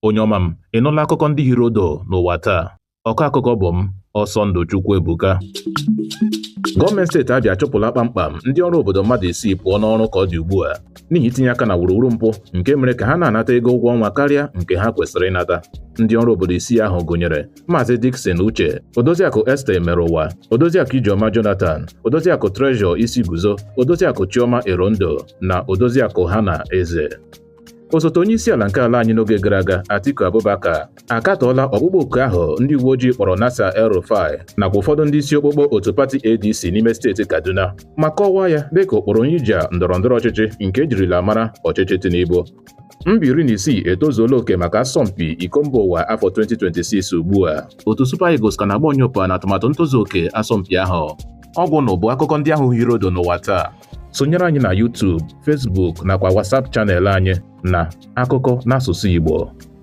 Onye ọma m, ị nụla akụkọ ndị hiri odo n'ụwa taa? Ọkọ akụkọ bụ m, Ọsọndụ Chukwuebuka. Gọọmenti steeti Abịa achụpụla kpamkpam ndị ọrụ obodo mmadụ isii pụọ n'ọrụ ka ọ dị ugbu a n'ihi itinye aka na wuruwuru mpụ nke mere ka ha na-anata ego ụgwọ ọnwa karịa nke ha kwesịrị ịnata. Ndị ọrụ obodo isii ahụ gụnyere Maazị Dickson Uche, Odoziakụ Esther Emerụwa, Odoziakụ Ijeọma Jonathan, Odoziakụ Treasure Isiguzo, Odoziakụ Chioma Erondo na Odoziakụ Hana Eze. Osote onye isi ala nke ala anyị n'oge gara aga, Atiku Abubakar, akatọọla ọkpụkpọ oku ahụ ndị uwe ojii kpọrọ Nasir El-Rufai nakwa ụfọdụ ndị isi okpokpo otu pati ADC n'ime steeti Kaduna ma kọwaa ya dịka ụkpụrụ ije ndọrọ ndọrọ ọchịchị nke ejirila mara ọchịchị Tinubu. Mba 16 etozuola oke maka asọmpi iko mba ụwa afọ 2026 ugbu a. Otu Super Eagles ka na-agba onyopa na atụmatụ ntozu oke asọmpi ahụ. Ọgwụ na bụ akụkọ ndị ahụ hiri odo n'ụwa taa. Sonyere anyị na YouTube, Facebook nakwa WhatsApp channel anyị na Akụkọ n'asụsụ Igbo.